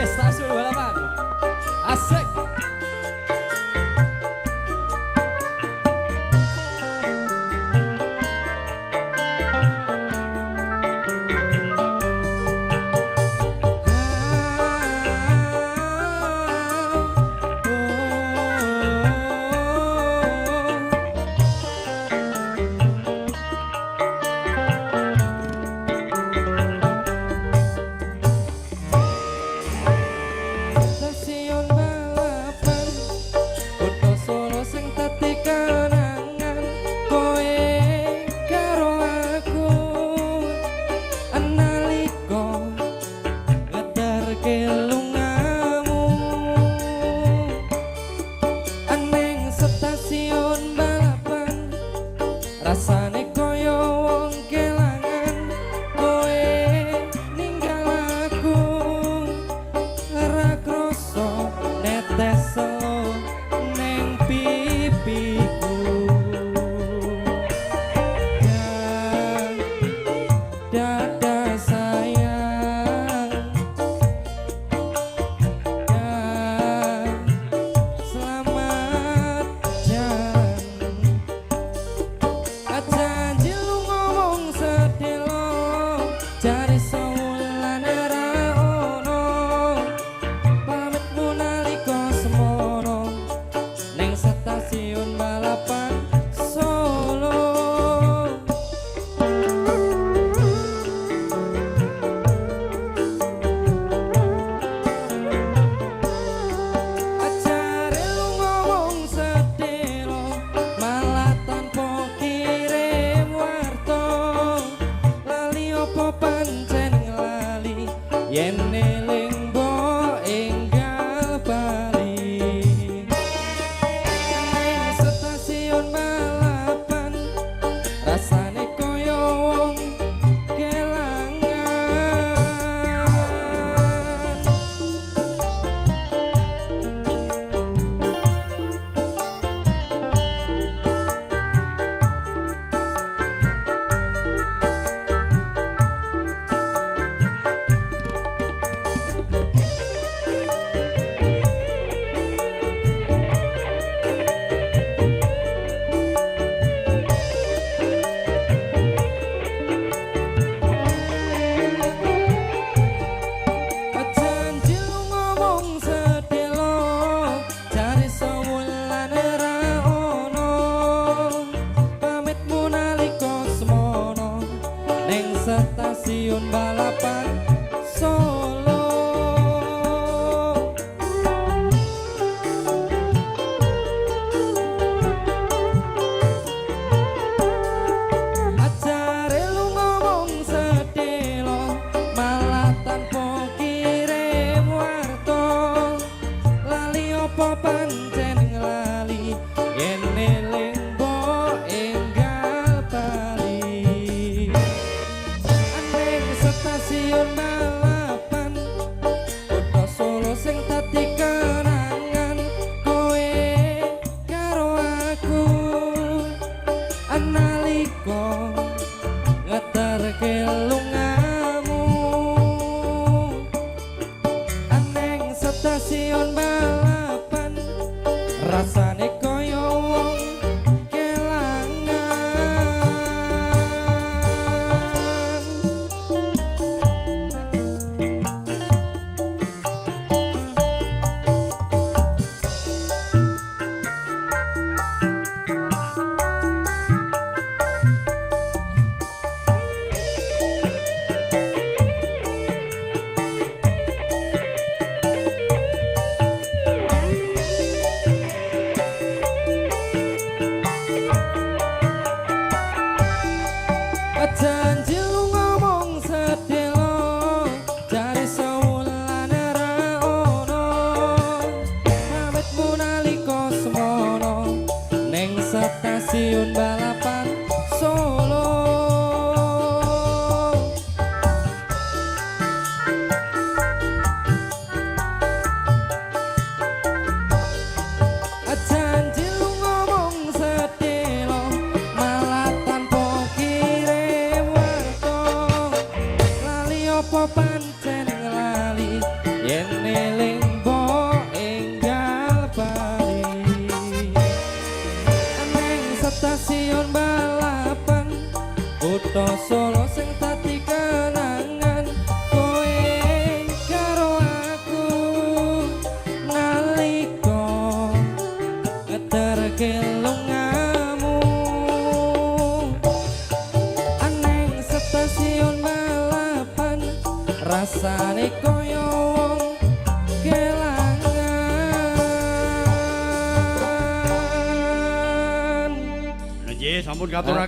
Stasiun Balapan. Asik. Stasiun Balapan, kutha Solo sing dadi kenangan kowe karo aku nalika ngeterke lungamu ning stasiun Balapan, rasane kaya wong kelangan kowe ninggal aku, ora krasa netes selo ning pipiku. Dadah sayang, dah, selamat jalan. Janji lu ngomong sedelo, jare sewulan ora ono pamitmu nalika semono ning stasiun Balapan Solo. Ajare lu ngomong sedelo, malah tanpa kirim warta, lali opo pancen lali yen eling mbok enggal bali ning stasiun Balapan, rasane kaya wong kelangan. Balapan, kutha Solo sing dadi kenangan kowe karo aku nalika ngeterke lungamu. Aneng stasiun Balapan rasane koyo wong kelangan. Nggih, sampun katur.